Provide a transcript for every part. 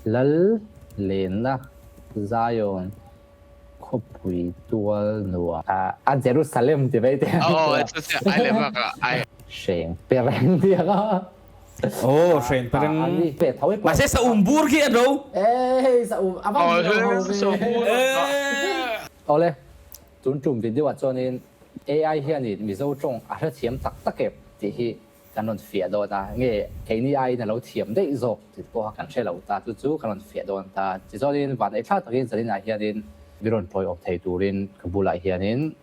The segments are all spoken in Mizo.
Lal lenna Zion khawpui tual nuam. A Jerusalem ti mai teh. Aw chu chu ai leh bak ah ai. Hreng pereng ti ang a. Aw hreng pereng. Mahse sa um bur khi a ro. Ehh sa um a van ro ho ve. Awle tun tum video ah chuanin AI hianin Mizo tawng a hrethiam tak tak em tih hi kan rawn fiah dawn a, nge keini aiin a lo thiam daih zawk tih pawh kha kan hre lo ta, chu chu kan rawn fiah dawn ta. Tichuanin vanneih thlak takin zaninah hianin mi rawn tawiawm thei turin ka bulah hianin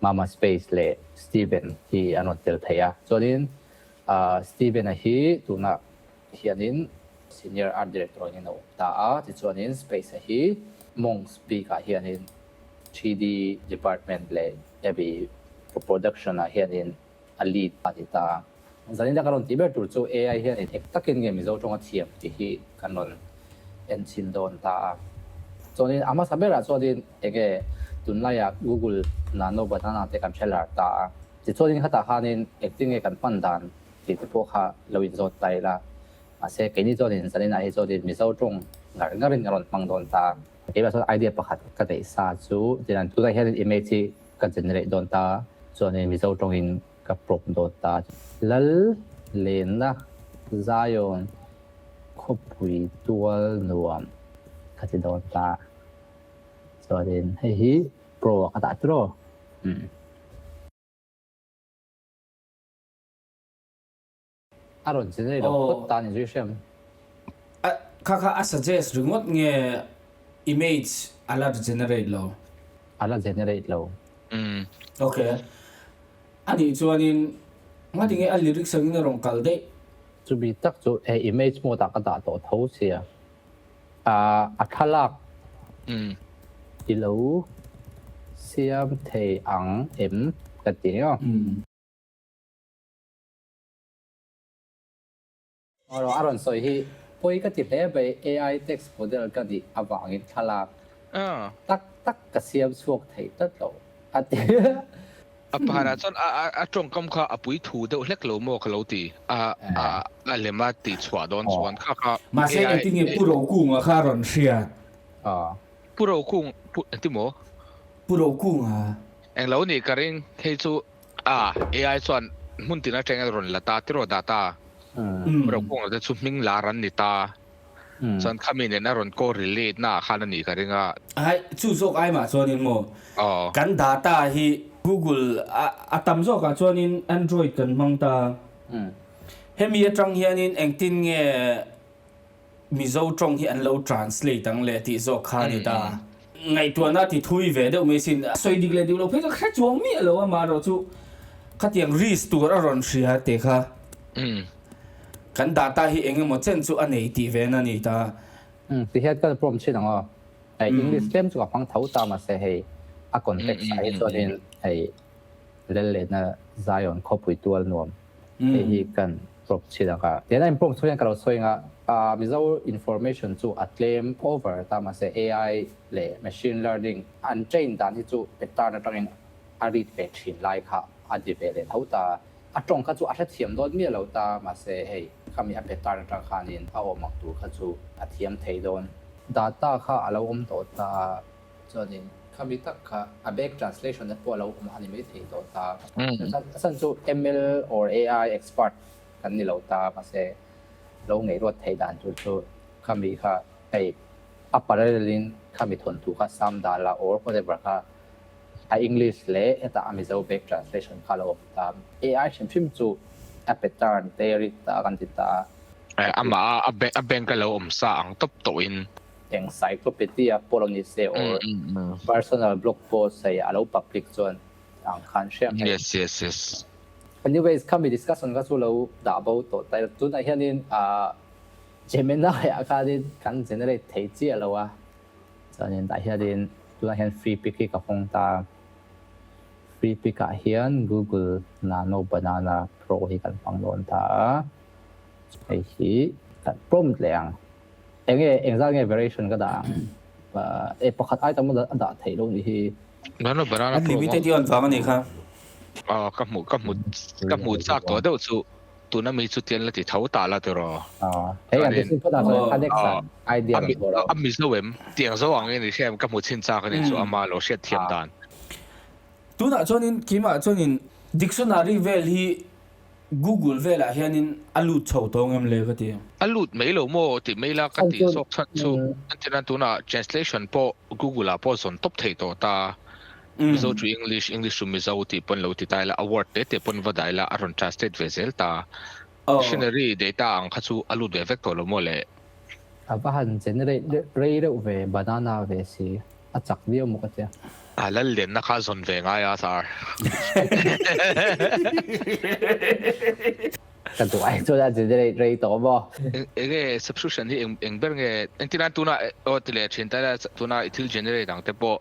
Mama Space leh Steven hi an rawn tel thei a. Chuanin Steven-a hi tunah hianin Senior Art Director angin a awm ta a, tichuanin Space-a hi Monks bikah hianin 3D Department leh Heavy Production-ah hianin a lead a ti ta. Zanin a ka rawn tih ber tur chu AI hian eng takin nge Mizo tawnga thiam tih hi kan rawn en chhin dawn ta a. Chuanin a hmasa berah chuanin enge tunlaiah Google Nano Banana te kan hre lar ta a. Tichuanin khatah khanin engtin nge kan hman dan tih te pawh kha lo inzawt ta ila. Mahse keini chuanin zaninah hi chuanin Mizo tawng ngar ngarin kan rawn hmang dawn ta a. Keimah chuan idea pakhat ka neih sa chu tihian tunah hianin image hi ka generate dawn ta chuanin Mizo tawngin ka prompt dawn ta. Lal lenna Zion khawpui tual nuam ka ti dawn ta chuanin hei hi pro ah ka dah tiraw umm. A rawn generate lo phawt ta ni zui hrem. A kha kha a suggest ringawt nge image a la generate lo? A la generate lo. Umm. Ok. A nih chuanin ngati nge a lyrics angin a rawn kal daih? Chumi tak chu he image mode ah ka dah tawh tho sia. A thlalak i lo siam thei ang em ka ti nia. A rawn sawi hi pawi ka ti hle mai, AI text model ka nih avangin thlalak tak tak ka siam chhuak thei tlat lo a ti. A pahnah chuan a tawngkam kha a pui thu deuh hlek lo maw ka lo ti, a lem a tih chhuah dawn chuan kha kha AI. Mahse engtin nge Pu Rokunga kha a rawn hriat? Pu Rokung, Pu engtin maw? Pu Rokunga. Englo nih ka ring, hei chu A, AI chuan hmun tin atang a rawn la ta tiraw data ro kawng te chu hming lar an ni ta. Chuan khami nen a rawn correlate na ah khan a nih ka ring a. Hai, chu zawk ai mah chuanin maw kan data hi Google a tam zawkah chuanin Android kan hmang ta. Hemi atang hianin engtin nge Mizo tawng hi an lo translate ang le tih zawk kha a ni ta. Ngaihtuahna ti thui ve deuh mai sin. A sawi dik leh dik lo phei chu ka hre chuang miah lo a, amaherawh chu khatiang risk tur a rawn hria teh kha kan data hi eng emaw chen chu a nei tih ve na a ni ta. Ti hian ka prompt thin ang aw. Hei English tlem chu ka hmang tho ta mahse hei a context ah hi chuanin hei Lellehna Zion khawpui tual nuam hei hi kan prompt thin ang a. Tihian a in prompt chhung hian ka lo sawi ang a, Mizo information chu a tlem over ta mahse AI leh machine learning an train dan hi chu pattern atangin a read ve thin lai kha a di ve leh tho ta. A tawng kha chu a hrethiam dawn miah lo ta mahse hei khami a pattern atang khanin a awm ang tur kha chu a thiam thei dawn. Data kha a lo awm tawh ta a. Chuanin khami tak kha a back translation te pawh a lo awm a ni mai thei tawh ta. A chhan chu ML or AI expert kan ni lo ta mahse lo ngaihruat theih dan tur chu khami kha hei a parallel in khami thawnthu kha sam dan la or whatever kha a English leh hetah a Mizo back translation kha a lo awm ta. AI hrim hrim chu a pattern te rit ta kan ti ta. Amah a bank a lo awm sa ang tawp tawhin. Encyclopedia pawh lo ni se or personal blog post hei a lo public chuan ang khan hriam hei. Yes yes yes. Anyways khami discussion kha chu lo dah bo tawh ta ila tunah hianin ah Gemini ah khanin kan generate thei chiah lo a chuanin tah hianin tunah hian free pic hi ka hawng ta a free pic ah hian Google Nano Banana Pro hi kan hmang dawn ta a hei hi kan prompt leh ang. Enge engzat nge variation ka dah ang? E pakhat item a dah theih lo nih hi. Nano banana pro maw? Unlimited i on vang a nih kha. Aw ka hmu ka hmu ka hmu chak tawh deuh chu. tuna mi chu tian la ti tho ta la tiraw. Hei an ti phawt ah chuan a next ah idea rawn thawh lo. A Mizo em? Tiang zo ang in i hria em? Ka hmu chhin chak a ni chu ama lo hriat thiam dan. Tunah chuanin keimah chuanin dictionary vel hi Google velah hianin a lut chho tawng em le ka ti. A lut mai lo maw tih mai la ka tih zawk chhan chu entirnan tunah translation pawh Google ah pawh zawn tawp thei tawh ta. Mizo to English, English to Mizo tih pawn lo ti ta ila, a word te te pawn va dah ila a rawn translate ve zel ta. Dictionary data ang kha chu a lut ve vek tawh lo maw le. A va han generate rei reuh ve, banana ve si, a chak viau maw ka tia. A lal lenna kha zawn ve ngai a sir. Ka duh ai chuan a generate rei tawh maw. Enge subscription hi eng ber nge engtin tuna aw ti leh thin ta ila tuna i thil generate ang te pawh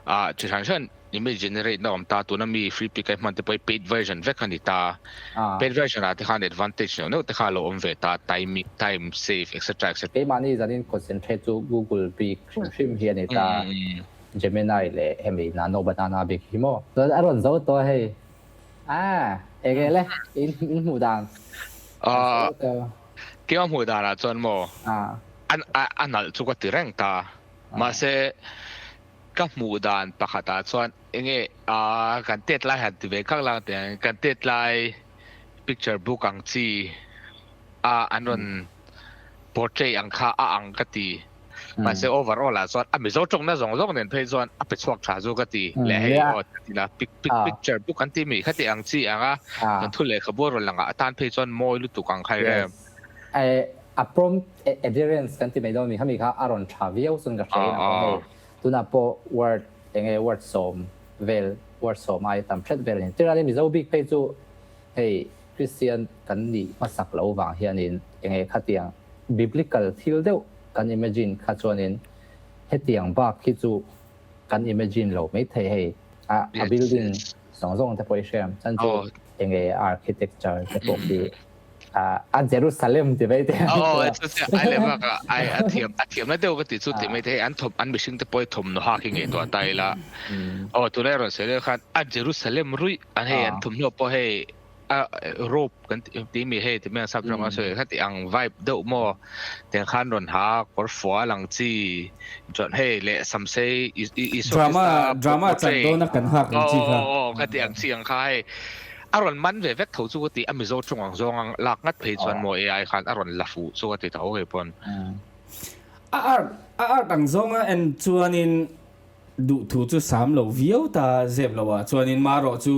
Ah, chi hran hran image generate na awm ta, tuna mi Freepik a hman te pawh hi paid version vek a ni ta. Paid version ah te khan advantage neuh neuh te kha a lo awm ve ta, time time save etc etc. Keimahni zanin concentrate chu Google bik hrim hrim hi a ni ta, Gemini leh hemi Nano Banana bik hi maw. Chuan a rawn zo tawh hei. Ah, enge le in in hmuh dan? Ah, keimah hmuh danah chuan maw, a a nalh chu ka ti reng ta. Mahse, ka hmuh dan pakhatah chuan enge aaa kan tet lai han ti ve khak lang teh ang, kan tet lai picture book ang chi a an rawn portrait ang kha a ang ka ti. Mahse overall ah chuan a Mizo tawngna zawng zawng nen phei chuan a pe chhuak tha chu ka ti. Leh hei aw ti la pic pic picture book an ti mi kha ti ang chi ang a, kan thu lehkhabu a rawn lang ah atan phei chuan mawi lutuk ang kha i rem. A prompt adherence kan ti mai dawn mi khami kha a rawn tha viau chuan ka hre in a awm hei. Tunah pawh word enge word sawm vel word sawm ai tam hret vel a ni. Tirani Mizo bik phei chu hei Christian kan nih hmasak lo vang hianin enge khatiang biblical thil deuh kan imagine kha chuanin hetiang bak hi chu kan imagine lo maithei hei a building zawng zawng te pawh i hriam chuan chu enge architecture te pawh khi a Jerusalem ti mai te. Oh, chu chu ai le bak ai a thiam a thiam na deuh ka ti chu ti mai te an thom an mihring te pawh thom no ha khi nge to ta ila. Oh, tunai rawn sawi leh khan a Jerusalem rui an hei an thawmhnaw pawh hei a rope kan ti mi hei ti mai ang sap tawng a sawi kha ti ang vibe deuh maw tiang khan rawn ha kawr fual ang chi chuan hei leh samsei i Drama drama chan dawn a kan hak ang chi kha. Oh, kha ti ang chi ang kha hei A rawn man ve vek tho chu ka ti, a Mizo tawng ang zawng ang lak ngat phei chuan maw AI khan a rawn la fuh chu ka ti tho kei pawn. A art a art ang zawnga en chuanin duhthu chu sam lo viau ta zep lo ah chuanin marawh chu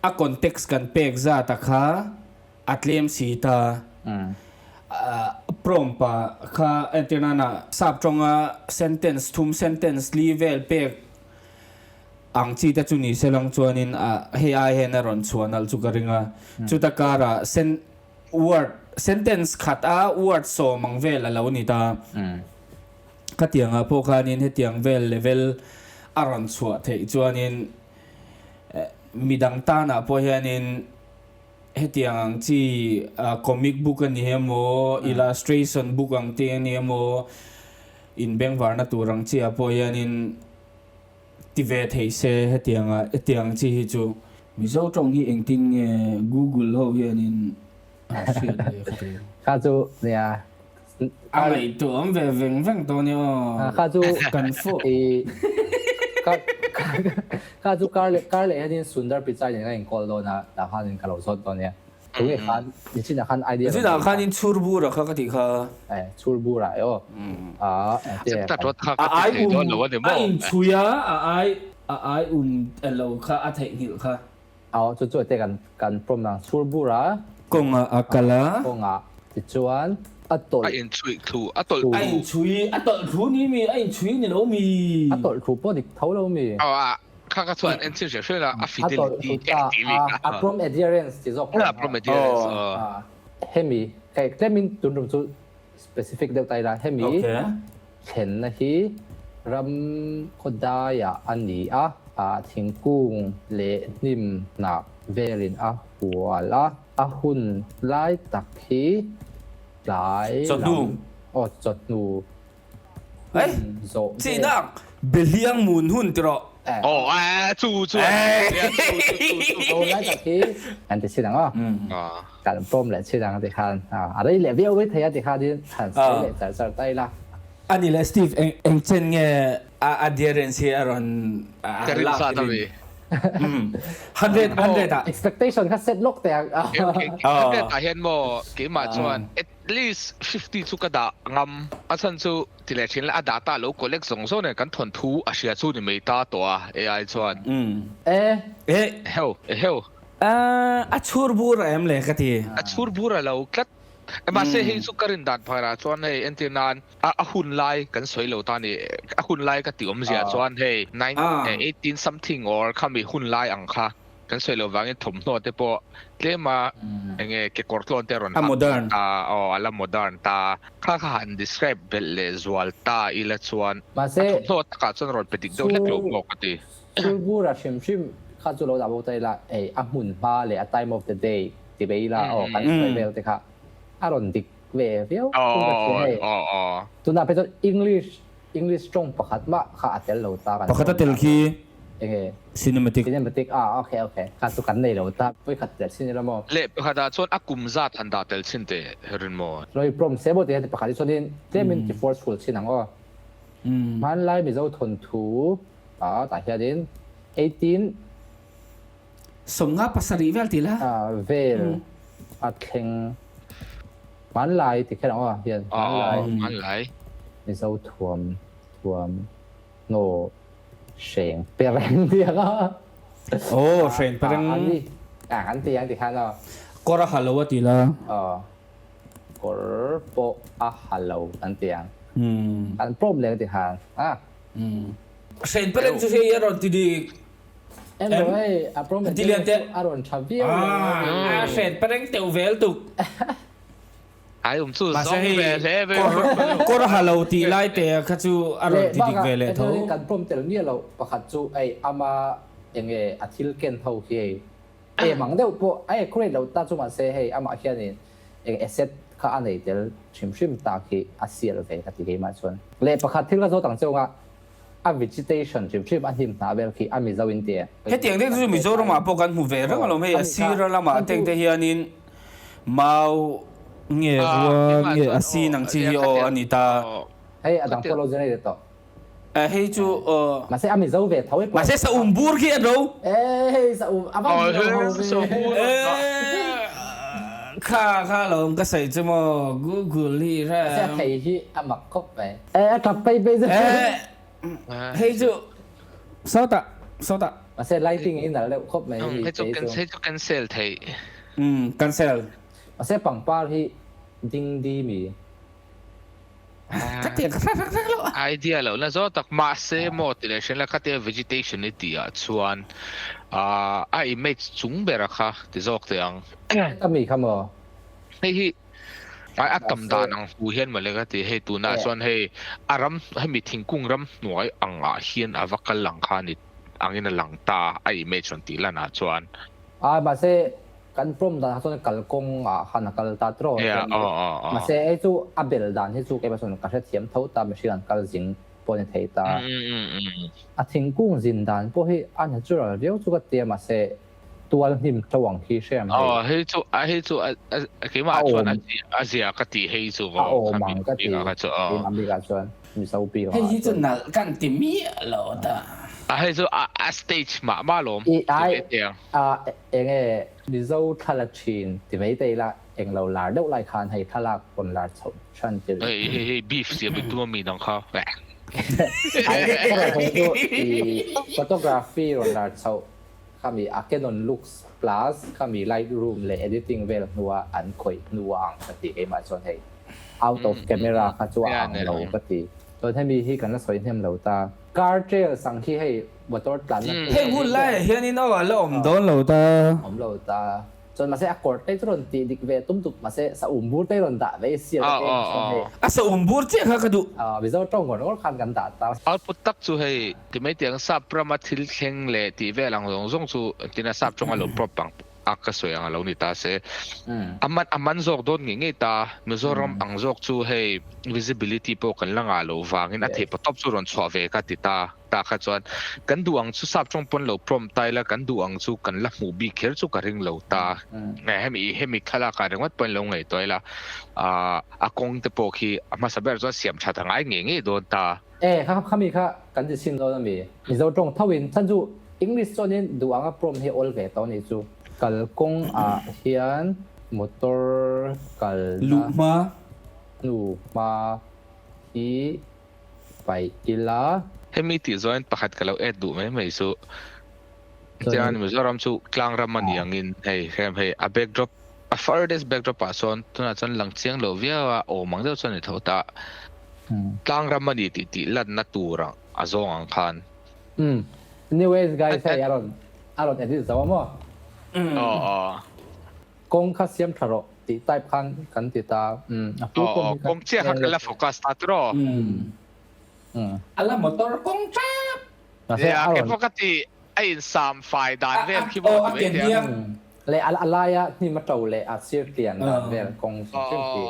a context kan pek zat a kha a tlem si ta prompt ah kha entirnan ah sap tawnga sentence thum sentence li vel pek Ang chi te chu ni se lang chuanin a hei ai hian a rawn chhuah nalh chu ka ring a. Chuta karah sen word sentence khat a word sawm ang vel a lo ni ta. Khatiangah pawh khanin hetiang vel level a rawn chhuah theih chuanin midang tanah pawh hianin hetiang ang chi comic book a ni emaw illustration book ang te a ni emaw inbengvarna tur ang chi ah pawh hianin Ti ve thei se hetianga hetiang chi hi chu. Mizo tawng hi engtin nge Google ho hianin an hriat le ka ti. Kha chu nia. A ngaihtuah awm ve veng veng tawh nia aw. Kha chu kan fawh. Kha chu kar leh kar leh hianin Sundar Pichai nen kan inkawl dawn a, tah khanin ka lo zawt dawn nia. Tunge khan nichinah khan idea rawn Nichinah khan in chhur bura kha ka tih kha. Eh chhur bura e aw. Ah enge a ai um a in chhui a a ai a ai um elo kha a theihnghilh kha. Aw chu chu ete kan kan pawm ang chhur bura. Kawnga a kal a. Kawnga tichuan a tawlh. A in chhui thlu a tawlh a in chhui a tawlh thlu ni mi a in chhui ni lo mi. A tawlh thlu pawh dik tho lo mi. Aw a Kha ka chuan en chhin hriat hriat a, a fidelity A tawlh thlu ta a, a prom adherence ti zawk A prom adherence aw. Hemi, hei tlemin tun rum chu specific deuh ta ila, hemi thlenna hi ram khawdaiah a ni a, thingkung leh hnim hnah velin a hual a, a hun lai tak hi tlai lam, aw chawhnu hun zawh vel. Chihnak, Behliang mun hun ti rawh. Aw a chu chu chu lai tak hi kan ti chin ang aw. Kan pawm leh chin ang ti khan a rei leh viau mai thei a ti khanin han sawi leh char char ta ila. Ani leh Steve eng eng chen nge a adherence hi a rawn Ka rin zat a mi. 100 100 ah. Expectation kha set lawk teh ang. 100 ah hian maw keimah chuan at least 50 chu ka dah ngam. A chhan chu ti leh thin la a data lo collect zawng zawng nen kan thawnthu a hria chu ni mai ta tawh a AI chuan. E. E. Eheu eheu. A chhur bur a em le ka ti. A chhur bur a lo tlat. Mahse hei chu ka rin dan phakah chuan hei entir nan a hun lai kan sawi lo ta ni. A hun lai ka tih awmzia chuan hei nine 18 something or khami hun lai ang kha kan sawi lo vangin thawmhnaw te pawh tlema enge kekawr tlawn te a rawn hak ta aw a la modern ta. Kha kha han describe belh leh zual ta ila chuan a thawmhnaw takah chuan rawn pe dik deuh hlek lo pawh ka ti. Chhur bura hrim hrim kha chu lo dah bo ta ila, ei a hmun hma leh a time of the day ti ve ila aw kan sawi vel te kha a rawn dik ve viau thung ka hria hei. Tunah phei chuan English English tawng pakhat mah kha a tel lo ta kan Pakhat a tel khi enge cinematic. Cinematic ah okay okay kha chu kan nei lo ta vawikhat tel chin ila maw. Leh pakhat ah chuan a kum zat han dah tel chin teh rin maw. Loi prom se maw tih pakhat hi chuanin tlemin ti forceful chin ang aw. Hmanlai Mizo thawnthu ah tah hianin 18 27 vel ti la. Vel a thleng hmanlai ti kher ang aw hian hmanlai hmanlai Mizo thuam thuam hnaw hreng pereng ti ang a. Aw hreng pereng. Ani an ti ang ti khan aw. Kawr a ha lo a ti la. Aw. Kawr pawh a ha lo an ti ang. An pawm leh an ti han a. Hren parent chu hei a rawn ti dik. Em lo hei a pawm Ti lian te. A rawn tha viau lo. A hren parent teuh vel tuk. Ai um chu zawng ve hle ve. Kawr ha lo tih lai te kha chu a rawn ti dik ve leh tho. Kan pawm tel miah lo pakhat chu hei ama enge a thil ken ho hi hei Em ang deuh pawh a accurate lo ta chu mahse hei amah hianin eng asset kha a nei tel hrim hrim tak hi a sial ve ka ti keimah chuan. Leh pakhat thil ka zawt ang cheu nga a vegetation hrim hrim a hnim hnah vel khi a Mizo in ti e. Hetiang deuh chu Mizoramah pawh kan hmu ve reng alawm hei a sira lamah teng te hianin mau nge rua nge a sin ang chi hi aw a ni ta. Hei a dang pawh lo generate tawh. Hei chu aw. Mahse a Mizo ve tho e pawh. Mahse sa um bur khi an ro. E hei sa um a van Mizo ho ve. Sa um bur. Kha kha lawm ka sawi chu maw Google hi hre. Mahse a thei hi a mak khawp mai. E a tap pei pei chu. Hei chu sawtah sawtah. Mahse lighting hi nalh deuh khawp mai. Hei chu hei chu cancel theih. Cancel. Mahse pangpar hi ding di mi. Ka tiang ka hre rak rak lo a. Idea loh na zawk tak mahse maw ti leh hrian la khatia vegetation i tih ah chuan a image chung ber a kha ti zawk teh ang. Ka mi kha maw? Hei hi a tam dan ang hu hian mawle ka ti hei tunah chuan hei a ram hemi thingkung ram hnuai ang ah hian a va kal ang kha ni angin a lang ta a image rawn tih lan ah chuan. A mahse Kan pawm dan ah chuan kalkawng ah khan a kal ta trawh a chuan mahse hei chu a bel dan hi chu keimah chuan ka hrethiam tho ta mihring an kal zing pawh a ni thei ta. A thingkung zin dan pawh hi a natural viau chu ka tia mahse tual hnim tho ang khi hriam hei. Aw hei chu a hei chu keimah chuan a zia ka ti hei chu a awm ang ka ti keimah bikah chuan Mizo bik ang ah chuan. Hei hi chu nalh kan ti miah lo ta. A hei chu a stage mah mah lawm ti ve teh ang. Enge Mizo thla la thin ti mai te ila englo lar deuh lai khan hei thlalak rawn lar chhoh than til. Hei hei hei beef siam in tum ami dang kha. Ai ka rawn chu i photography rawn lar chhoh khami a Canon looks plus khami lightroom leh editing vel hnua an khawih hnua ang ka ti keimah chuan hei out of camera kha chu a ang lo ka ti. Chuan hemi hi kan la sawi hnem lo ta. Car trail sang khi hei motor tlanna tur Hei hun laiah hianin aw a la awm dawn lo ta. Awm lo ta. Chuan mahse a kawr te chu rawn tih dik ve tum tuk mahse sa um bur te rawn dah ve sial te chuan hei. A sa um bur chiah kha ka duh. Mizo tawng ngawr ngawr khan kan dah ta. Output tak chu hei ti mai tiang sap rama thil thleng leh tih vel ang zawng zawng chu tina sap tawng a lo prop ang. a ka sawi ang a lo ni ta se. A man a man zawk dawn ngei ngei ta. Mizoram ang zawk chu hei visibility pawh kan la ngah loh vangin a theih pawh tawp chu rawn chhuah ve ka ti ta. Tah kha chuan kan duh ang chu sap tawng pawn lo prompt ta ila kan duh ang chu kan la hmuh bik kher chu ka ring lo ta. Hemi hemi thlalak ah ringawt pawhin lo ngaihtuah ila a kawng te pawh khi a hmasa ber chuan siam that a ngai ngei ngei dawn ta. E kha khami kha kan ti chhin dawn ami? Mizo tawng tho in chhan chu English chuanin duh anga prompt hi awl ve tawh anih chu. Kalkawng ah hian motor kalna Luhma. hnuhma hi paih ila. Hemi tih zawhin pakhat ka lo add duh mai mai chu, chuan Mizoram chu tlang ram a ni angin hei hrem hei a backdrop a furthest backdrop ah sawn tunah chuan lang chiang lo viau a awm ang deuh chuan a ni tho ta. Tlang ram a ni tih tih lanna tur ang a zawng ang khan. Umm anyways guys hei a rawn a rawn edit zo a maw? Aw aw. Kawng kha siam tha rawh tih type khan kan ti ta. Umm a pu pawh hi kawng chiah kha ka la focus ta tiraw. Umm. A la motor kawng tep. Mahse a rawn. Keipawh ka ti a in sam fai dan vel khi maw ti mai thei a. Leh a laia hnim a to leh a sir tlian dan vel kawng hrim hrim khi.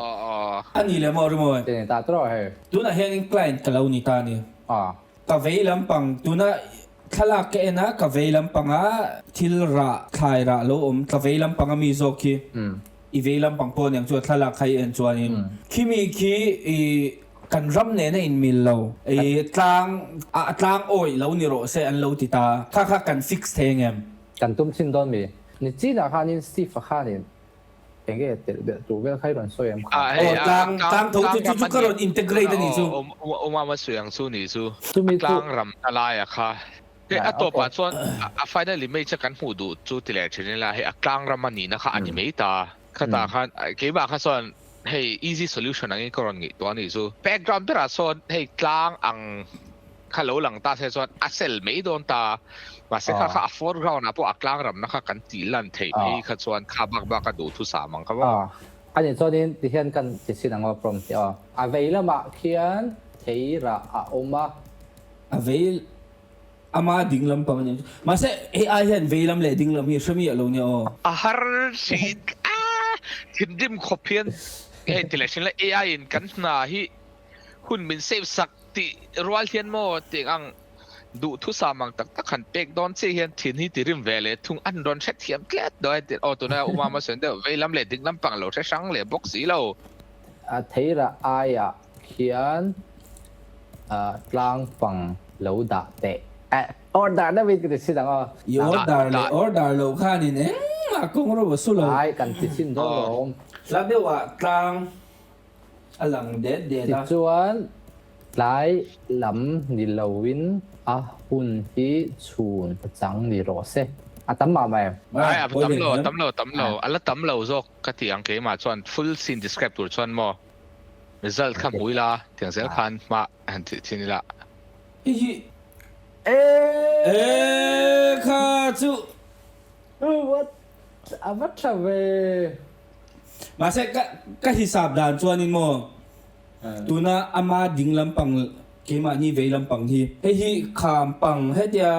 A ni leh maw rimawi. Ti ni ta tiraw hei. Tunah hianin client ka lo ni ta ni. Ka vei lampang tuna Thlalak ka en a, ka vei lampanga thil rah, thlai rah lo awm, ka vei lampanga mi zawk khi, i vei lampang pawh aniang chu a thlalak kha i en chuanin khimi khi i kan ram nena inmil lo, i tlang, a tlang awih lo ni rawh se an lo ti ta, kha kha kan fix thei angem? Kan tum chin dawn mi? Nichinah khanin Steve-a khanin Enge telh belh tur vel kha i rawn sawi em kha? Aw tlang tlang tho chu chu chu ka rawn integrate a nih chu. Aw Mama sawi ang chu nih chu. A tlang ram ta laia kha. Hei a tawpah chuan a final image a kan hmuh duh chu ti leh thin ila hei a tlang ram a nihna kha a ni mai ta. Khatah khan keimah kha chuan hei easy solution angin ka rawn ngaihtuah a nih chu. Background berah sawn hei tlang ang kha lo lang ta se chuan a sel mai dawn ta. Mahse kha kha a foreground ah pawh a tlang ramna kha kan tih lan theih phei kha chuan kha bak bak a duh thusam ang kha maw. A nih chuanin tihian kan ti chin ang aw prompt hi aw. A vei lamah khian thei rah a awm a. A vei ama ding lam pang a ni. Mahse hei ai hian vei lam leh ding lam hi hre miah lo nia aw. A har thin a, thinrim khawp hian hei ti leh thin la AI in kan hna hi hun min save sak Tih rual hian maw tih ang duhthusam ang tak tak han pek dawn chiah hian thin hi ti rim ve leh thung an rawn hre thiam tlet dawn a ti aw tuna u mama sawi deuh vei lam leh ding lam pang lo hre hrang leh bawk si lo. A theirah aiah khian tlang pang lo dah teh. Eh order deuh in ka ti chhin ang aw. I order leh order loh khanin engmah kawng ro a su lo. Ai kan ti chhin dawn lawm. Hla deuhah tlang A lang det det a. Tichuan, tlai lam ni loin a hun hi chhun a chang ni rawh se. A tam mah mah em? Ai, a tam lo, a tam lo, a tam lo. A la tam lo zawk ka ti ang keimah chuan full scene describe tur chuan maw result kha hmu ila tiang zel khan hma han tih thin ila. Hei hi e kha chu. What? A va tha ve. Mahse ka ka hisap dan chuanin maw tuna ama ding lampang keimahni vei lampang hi hei hi kham pang hetia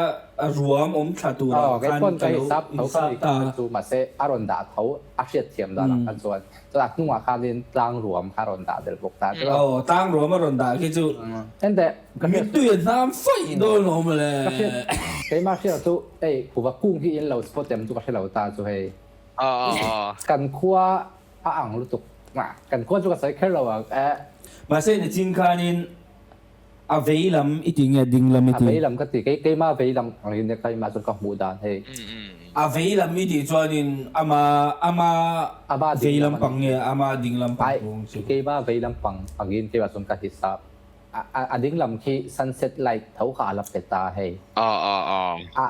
ruam awm thla turah khan ka lo hisap ta. Mahse a rawn dah tho a hriat thiam dan ah khan chuan chuan a hnungah khanin tlang ruam kha a rawn dah del bawk ta. Aw tlang ruam a rawn dah khi chu Ente ka hriat mittui a hnam faih dawn awm le. Ka hriat keimah hriat chu hei kuva kung hi in lo spot em chu ka hre lo ta chu hei. Kan khua a ang lutuk. Kan khua chu ka sawi kher lo ang e. Mahse nichin khanin a vei lam i ti nge ding lam i ti? A vei lam ka ti. Kei keima vei lam angin nia keimah chuan ka hmuh dan hei. A vei lam i tih chuanin ama ama vei lam pang nge ama ding lam pang kawng chu? Keima vei lam pang angin keimah chuan ka hisap. A ding lam khi sunset light tho kha a la pe ta hei.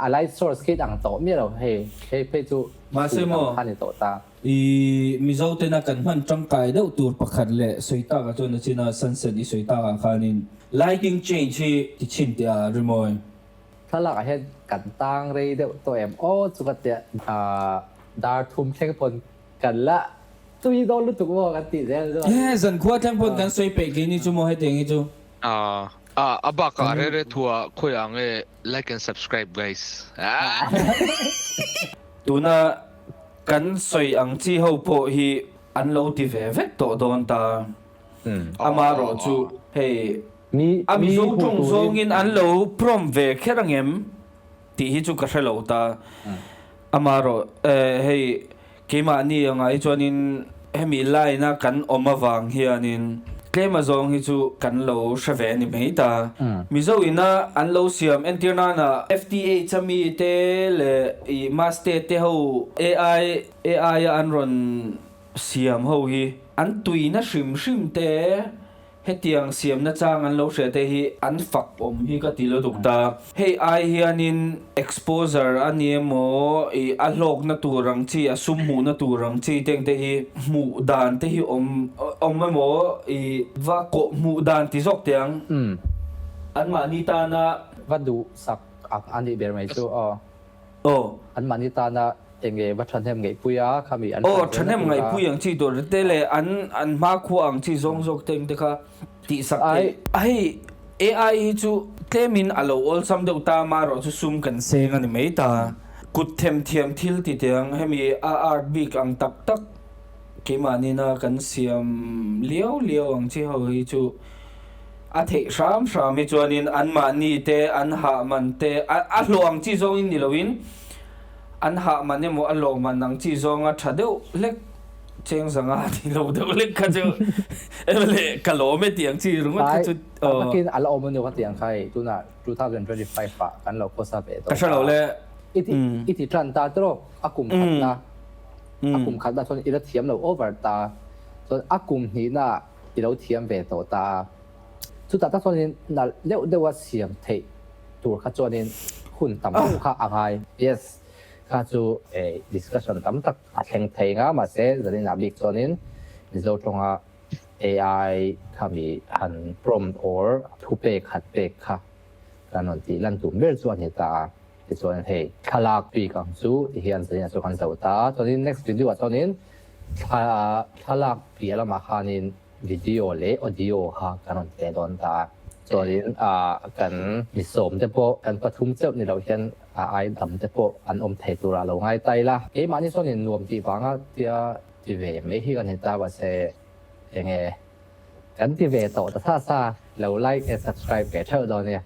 A light source khi ang tawh miah lo hei. Hei phei chu Mahse maw? Kha ni tawh ta. I Mizo tena kan hman tangkai deuh tur pakhat leh sawi takah chuan a chin a, sunset i sawi takah khanin lighting change hi ti chhin teh a rimawi. Thlalak ah hian kan tang rei deuh tawh em aw chu ka tia dar thum thleng pawn Kan la tui dawn lutuk maw kan tih zel chuan. He zankhua thleng pawn kan sawi peih keini chu maw hetiang hi chu. A a bakah reh reh thua khawiah nge like and subscribe guys. Tuna Kan sawi ang chi ho pawh hi an lo ti ve vek tawh dawn ta. Amaherawhchu hei a Mizo tawng zawngin an lo prompt ve kher angem tih hi chu ka hre lo ta. Amaherawh hei keimahni angah hi chuanin hemi line a kan awm avang hianin tlem azawng hi chu kan lo hre ve a ni mai ta. Mizo ina an lo siam entir nana FTH a mi te leh ih Maste te ho AI AI a an rawn siam ho hi an tuina hrim hrim te Hetiang siamna chang an lo hria te hi an fak awm hi ka ti lo duk ta. Hei ai hianin exposure a ni emaw i a hlawkna tur ang chi, a sum hmuhna tur ang chi te ang te hi hmuh dan te hi awm awm emaw i va kawh hmuh dan ti zawk teh ang. Anmahni tana. Va duhsak ang a nih ber mai chu aw. Aw. Anmahni tana enge va thahnem ngaihpui a, khami an Aw, thahnem ngaihpui ang chi tur te leh an an hmakhua ang chi zawng zawk te ang te kha tihsak theih. Hei AI hi chu tlemin a lo awlsam deuh ta amaherawh chu sum kan seng a ni mai ta. Kut themthiam thil ti teh ang, hemi a art bik ang tak tak keimahni-na kan siam liau liau ang chi ho hi chu A theih hram hram hi chuanin anmahni te an hah man te a hlawh ang chi zawngin ni loin an hah man emaw a hlawh man ang chi zawnga tha deuh hlek cheng zanga ti lo deuh hlek kha chu emaw le ka lawm e tih ang chi ringawt kha chu aw. Takin a la awm aniu ka tih ang kha hei tunah 2025 ah kan lo khawsa ve tawh. Ka hre lo le. I ti i ti tan ta tawk a kum khatna a kum khatna chuan i la thiam lo over ta chuan a kum hnihna i lo thiam ve tawh ta a, chutah tak chuanin nalh deuh deuha siam theih tur kha chuanin hun tam deuh kha a ngai. Yes, kha chu discussion tam tak a thleng thei nga, mahse zaninah bik chuanin Mizo tawnga AI kha mi han prompt or thu pek han pek kha kan rawn tih lan tum ber chu a ni ta a. Tichuan hei thlalak bik ang chu ti hian zaninah chu kan zo ta a, chuanin next video ah chuanin Thlalak piah lamah khanin video leh audio kha kan rawn teh dawn ta a. Chuanin kan misawm te pawh kan pathum cheuh ni loh hian a ai dam te pawh an awm thei turah lo ngai ta ila. Keimahni chuanin nuam tih vanga tia ti ve mai hi ka ni ta mahse enge kan ti ve tawh ta sa sa lo like and subscribe ve theuh dawn nia.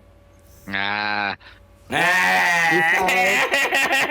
Peace out.